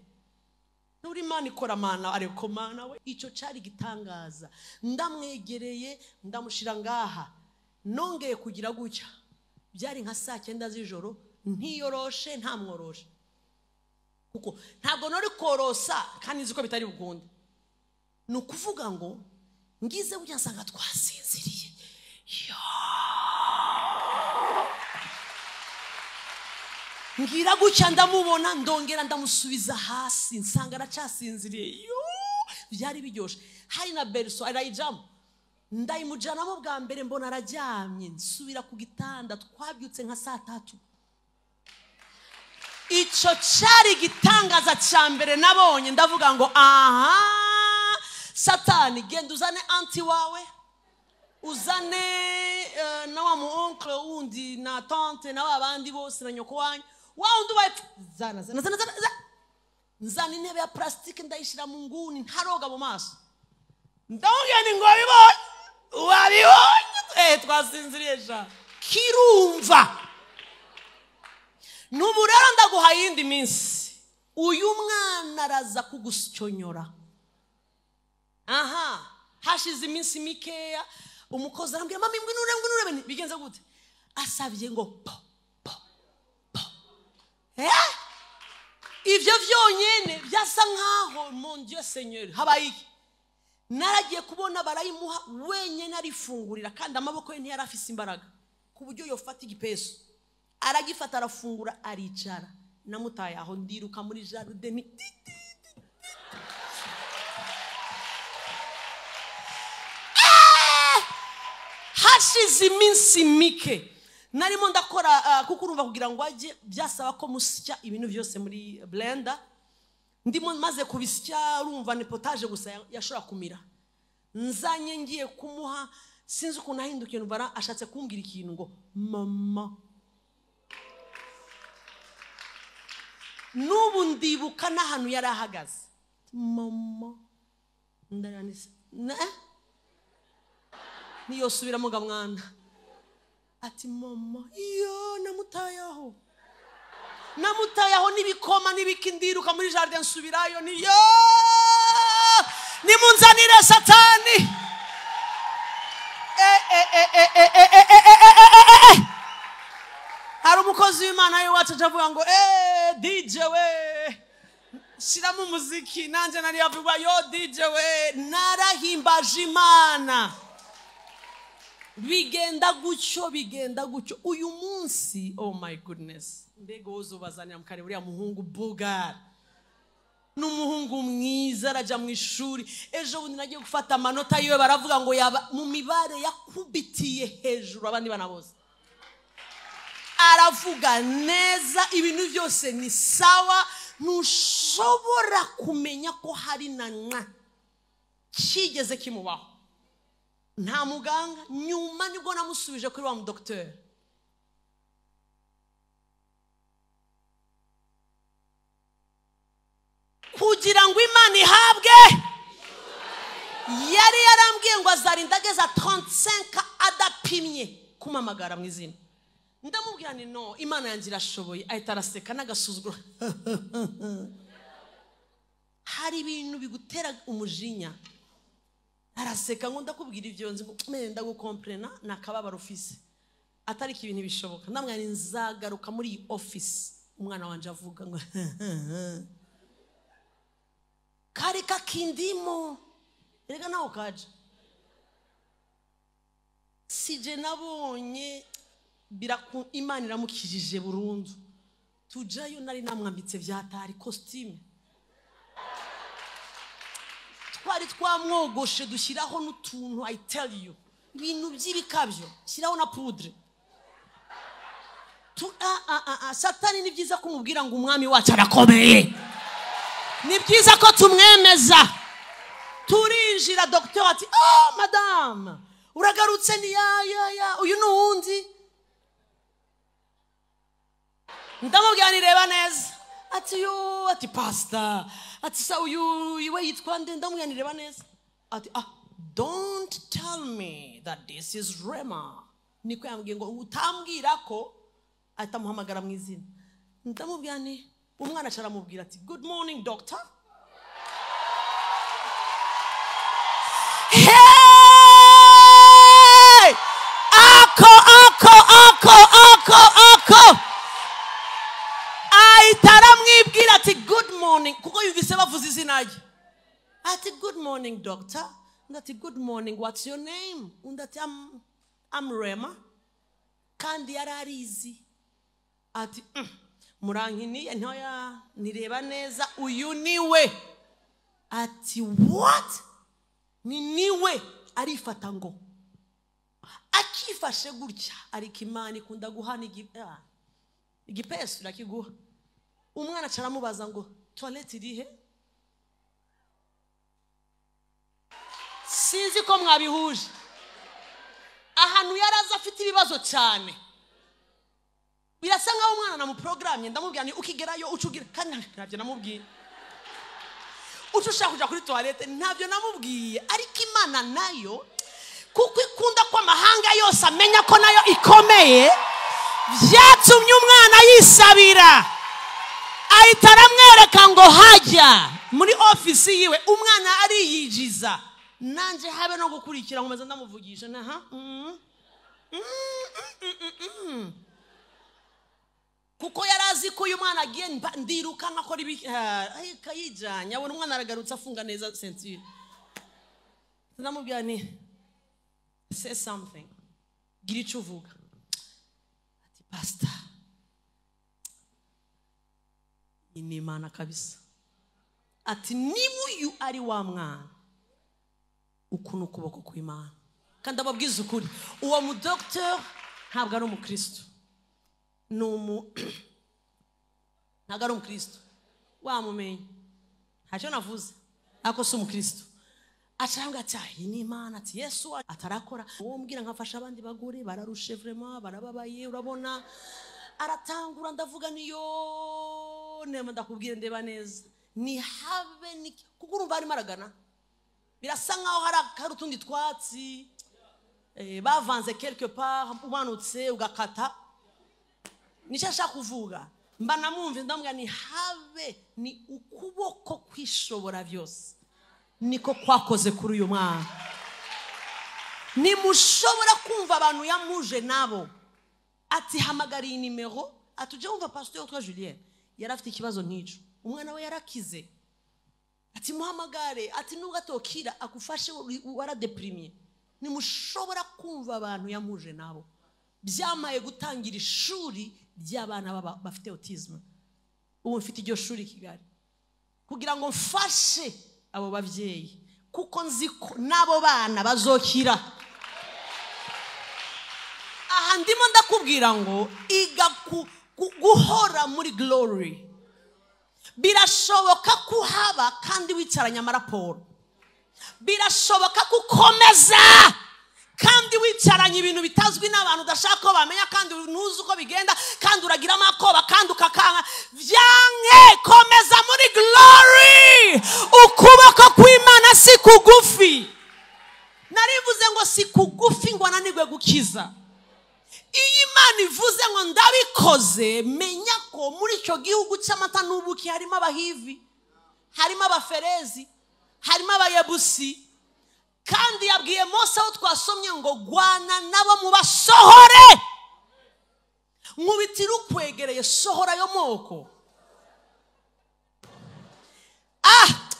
Nuri Imana ikora Mana, ariko Mana we icyo cyari gitangaza. Ndamwegereye ndamushira ngaha, nongeye kugira gutya, byari nka saa 9 z'ijoro, ntiyoroshe ntamworoshe, kuko ntabwo nori korosa kandi nzi ko bitari bukunde. Ni ukuvuga ngo ngize gutya nsanga twasinziriye. Ngira gutya ndamubona, ndongera ndamusubiza hasi, nsanga aracyasinziriye. Byari biryoshe. Hari na berso arayijamo, ndayimujanamo bwa mbere mbona araryamye, nsubira ku gitanda. Twabyutse nka saa 3. Icyo cyari igitangaza cya mbere nabonye. Ndavuga ngo aha Satani, genda uzane anti wawe, uzane na wa mu oncle wundi na tante na babandi bose na nyoko wanyu, wa wundi ubaye zana zana zana zana. Nzana intebe ya plastique ndayishira mu nguni, ntaroga mu maso. Ndabona ni ngo wabibonye, wabibonye, twasinziriye sha. Kirumva. Nubu rero ndaguha yindi minsi, uyu mwana araza kugusyonyora. Aha, hashize iminsi mikeya, umukozi arambwira mami ngwino urebe, bigenze gute? Asabye ngo po po po. Ivyo vyonyene byasa nkaho mon Dieu Seigneur habaye iki? Naragiye kubona barayimuha wenyene arifungurira, kandi amaboko ye ntiyari afise imbaraga ku buryo yofata igipeso. Aragifata arafungura aricara. Namutaye aho ndiruka muri jardin ni hashize iminsi mike, Narimo ndakora kuko urumva kugira ngo ajye byasaba ko musya ibintu byose muri blender. Ndimo maze kubisya urumva ni potage gusa yashobora kumira. Nzanye ngiye kumuha sinzi ukuntu ahindukiye numva ashatse kumbwira ikintu ngo mama. N'ubu ndibuka n'ahantu yari ahagaze. Mama ndaranise niyosubiramo ga mwana. Ati mama iyo namutayaho. Namutayaho n'ibikoma n'ibiki ndiruka muri jardin nsubirayo niyo nimunzanire satani. Hari umukozi w'Imana iwacu avuga ngo DJ we shiramo umuziki, nanje nari avuga yo DJ we, narahimbaje Imana. Bigenda gutyo bigenda gutyo. Uyu munsi oh my goodness, mbega uzubazanira mukare uriya muhungu Bugar n'umuhungu mwiza araja mu ishuri. Ejo bundi nagiye gufata amanota yiwe baravuga ngo yaba mu mibare yakubitiye hejuru abandi bana bose. Aravuga neza ibintu byose ni sawa, ntushobora kumenya ko hari na nka kigeze kimubaho. Nta muganga. Nyuma nibwo namusubije kuri wa mudokiteri. Kugira ngo Imana ihabwe, yari yarambwiye ngo azarinda ageza 35 adapimye kumamagara mu izina. Ndamubwira nti no, Imana yanjye irashoboye. Ahita araseka n'agasuzuguro. Hari ibintu bigutera umujinya. Araseka ngo ndakubwira ibyo nzi ngo ndagukomprena nakababaro ufise, atari ibintu bishoboka. Ndamwira nti nzagaruka muri iyi office umwana wanje avuga ngo kari kakindimo erega naho kaje. Sije nabonye Imana iramukijije burundu. Tujayo nari namwambitse vyatari costume, twari twamwogoshe dushyiraho n'utuntu, I tell you, ibintu by'ibikabyo, shyiraho na poudre. Satani ni byiza kumubwira ngo umwami wacu arakomeye, ni byiza ko tumwemeza. Turinjira docteur ati oh madame uragarutse, ni ya ya ya uyu ni uwundi. Ndamubwira ni reba neza. Ati yo, ati pastor, ati sa uyu iwe yitwa nde? Ndamubwira ni reba neza. Ati ah, don't tell me that this is Rema. Niko yambwiye ngo utambwira ko ahita amuhamagara mu izina. Ndamubwira ni umwana acaramubwira ati good morning doctor. Hey! Ako ako ako ako ako. Ahita aramwibwira ati good morning, kuko yumvise bavuze izina rye. Ati good morning doctor. Undi ati good morning, what's your name? Undi ati I'm Rema. Kandi yari arizi. Ati murankiniye ntoya nireba neza uyu niwe. Ati what? Ni niwe. Arifata ngo akifashe gutya, ariko Imana ikunda guhana igipesu irakiguha. Umwana acaramubaza ngo toilette irihe? Sinzi ko mwabihuje. Ahantu yaraza afite ibibazo cyane, birasa nkaho umwana namuprogramye. Ndamubwira ni ukigerayo ucugira, kandi ntabyo namubwiye. Ucu ushaka kuja kuri toilette ntabyo namubwiye. Ariko Imana nayo kuko ikunda ko amahanga yose amenya ko nayo ikomeye, byatumye umwana yisabira. Ahita aramwereka ngo hajya muri ofisi yiwe. Umwana ariyijiza, nanje habe no gukurikira nkomeza ndamuvugisha naha kuko yarazi ko uyu mwana agiye ndiruka nkakora ibi kayijanye. Abona umwana aragarutse afunga neza ceinture. Ndamubwira ni say something, gira icyo uvuga. Ati pastor, ni Imana kabisa. Ati niba uyu ari wa mwana, uku ni ukuboko kw'Imana. Kandi ababwiza ukuri, uwo mu docteur Ntabwo ari umukristo. Ntabwo ari umukristo. Wamumenye. Ntacyo navuze. Ariko si umukristo. Acanga ati ni Imana, ati Yesu atarakora. Uwo mbwira nkafasha abandi bagore bararushe vraiment, barababaye, urabona. Aratangura ndavuga niyo nema ndakubwira ndeba neza. Ni habe ni kuko urumva arimo aragana. Birasa nkaho hari utundi twatsi bavanze quelque part, umanutse ugakata. Nicyo ashaka kuvuga. Mba namwumva ndamubwira ni habe ni ukuboko kwishobora byose niko kwakoze kuri uyu mwana. Nimushobora kumva abantu yamuje nabo. Ati hamagara iyi nimero, atuje wumva pasteur witwa Julien yari afite ikibazo nk'icyo, umwana we yarakize. Ati muhamagare, ati nubwo atokira akufashe waradeprimiye. Nimushobora kumva abantu yamuje nabo. Byamaye gutangira ishuri ry'abana bafite autisme. Ubu mfite iryo shuri Kigali kugira ngo mfashe abo bavyeyi, kuko nzi ko nabo bana bazokira. Aha ndimo ndakubwira ngo iga guhora muri glory. Birashoboka kuhaba kandi wicaranye amaraporo. Birashoboka kukomeza kandi wicaranye ibintu bitazwi n'abantu udashaka ko bamenya, kandi ntuzi uko bigenda, kandi uragira amakoba, kandi ukakanga. Vyanke, komeza muri glory. Ukuboko kw'Imana si kugufi. Narivuze ngo si kugufi ngo ananirwe gukiza. Iyo Imana ivuze ngo ndabikoze, menya ko muri icyo gihugu cy'amata n'ubuki harimo abahivi, harimo abaferezi, harimo abayebusi. Kandi yabwiye Mose aho twasomye ngo gwana nabo mubasohore. Nkubitira ukwegereye, sohora ayo moko.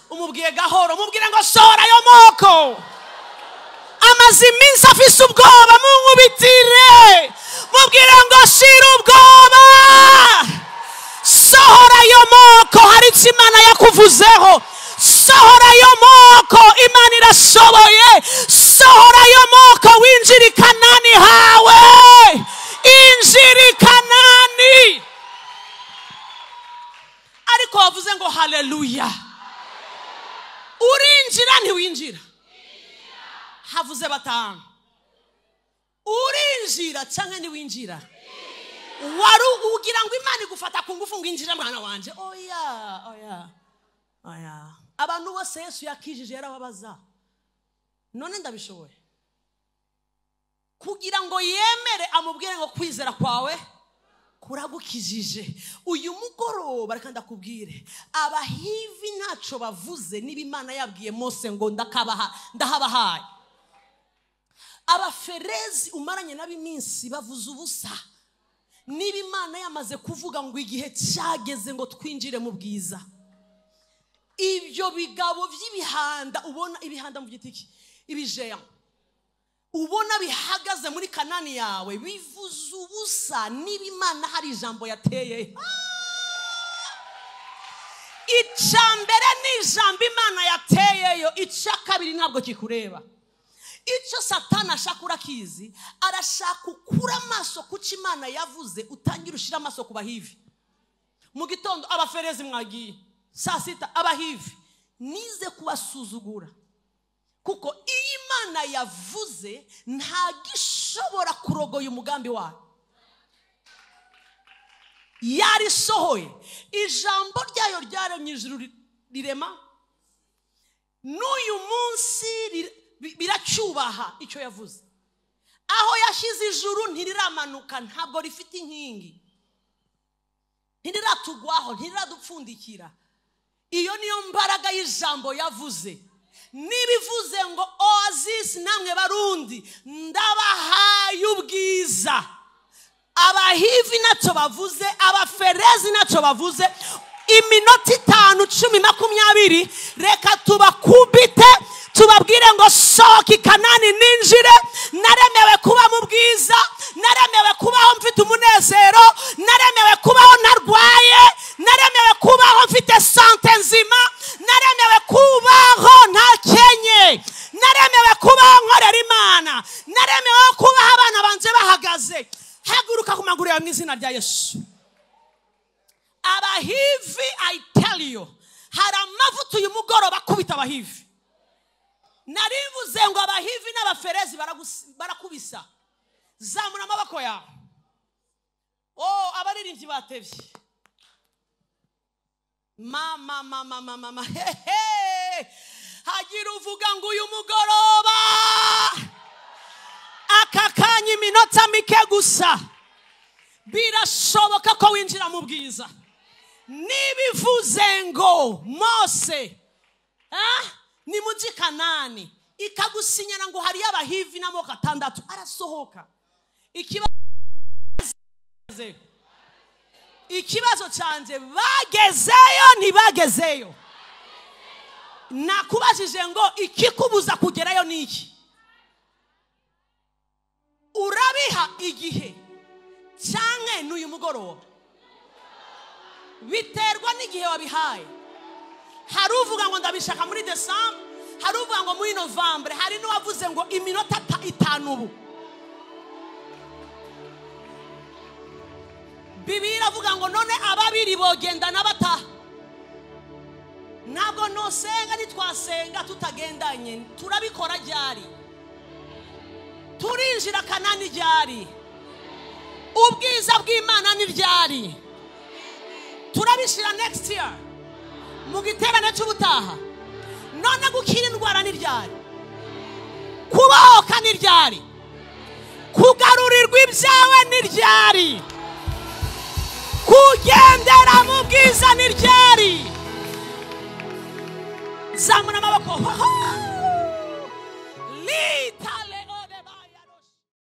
Umubwiye gahoro, umubwire ngo sohora ayo moko. Amaze iminsi afise ubwoba, munkubitire. Mubwire ngo shira ubwoba, sohora ayo moko, hari icyo Imana yakuvuzeho. Sohora ayo moko, Imana irashoboye. Sohora ayo moko, winjira i Kanani hawe. Injira i Kanani. Ariko wavuze ngo haleluya. Urinjira ntiwinjira? Havuze batanu. Urinjira cyangwa ntiwinjira? Wari ugira ngo Imana igufata ku ngufu ngo injira mwana wanje. Oya, oya. Oya. Abantu bose Yesu yakijije yarababaza. None ndabishoboye. Kugira ngo yemere amubwire ngo kwizera kwawe kuragukijije. Uyu mugoroba reka ndakubwire, abahivi ntaco bavuze niba Imana yabwiye Mose ngo ndakabaha, ndahabahaye. Abaferezi umaranye n'abiminsi bavuze ubusa. Niba Imana yamaze kuvuga ngo igihe cyageze ngo twinjire mu bwiza. Ibyo bigabo by'ibihanda ubona, ibihanda mu gitiki, ibijeya ubona bihagaze muri Kanani yawe bivuze ubusa niba Imana hari ijambo yateye. Icya mbere ni ijambo Imana yateyeyo, icya kabiri ntabwo kikureba. Icyo Satani ashaka urakizi, arashaka ukura amaso kuko Imana yavuze, utangira ushira amaso ku bahivi. Mu gitondo abaferezi mwagiye, saa sita abahivi, nize kubasuzugura. Kuko iyo Imana yavuze ntagishobora kurogoya umugambi wayo. Yarisohoye, ijambo ryayo ryaremye ijuru rirema, n'uyu munsi biracyubaha icyo yavuze. Aho yashyize ijuru ntiriramanuka, ntabwo rifite inkingi, ntiriratugwaho, ntiriradupfundikira. Iyo niyo mbaraga y'ijambo yavuze. Nibivuze ngo Oasis namwe Barundi ndabahaye ubwiza, abahivi ntacyo bavuze, abaferezi ntacyo bavuze. Iminota 5, 10, 20, reka tubakubite tubabwire ngo sohoka i Kanani ninjire. Naremewe kuba mu bwiza, naremewe kubaho mfite umunezero, naremewe kubaho ntarwaye, naremewe kubaho mfite sante nzima, naremewe kubaho ntakenye, naremewe kubaho nkorera Imana, naremewe kubaho abana banje bahagaze. Amavuta uyu mugoroba akubita Abahivi. Narivuze ngo Abahivi n'Abaferezi barakubisa. Zamura amaboko yawe. Oh, abaririmbyi batevye. Mama mama mama mama, hehe. Hagira uvuga ngo uyu mugoroba aka kanya iminota mike gusa birashoboka ko winjira mu bwiza. Nibivuze ngo Mose ni muji Kanani ikagusinyana ngo hari Abahivi n'amoko atandatu, arasohoka. Ikibazo cyanjye, bagezeyo ntibagezeyo? Nakubajije ngo ikikubuza kugerayo ni iki? Urabiha igihe cyangwa n'uyu mugoroba? Biterwa n'igihe wabihaye. Hari uvuga ngo ndabishaka muri December, hari uvuga ngo muri November, hari n'uwavuze ngo iminota 5 ubu. Bibiliya iravuga ngo none ababiri bogendana bata? Ntabwo nosenga nitwasenga tutagendanye. Turabikora ryari? Turinjira Kanani ryari? Ubwiza bw'Imana ni ryari? Turabishira next year mu giterane cy'ubutaha. None gukira indwara ni ryari? Kubohoka ni ryari? Kugarurirwa ibyawe ni ryari? Kugendera mu bwiza ni ryari? Zamura amaboko.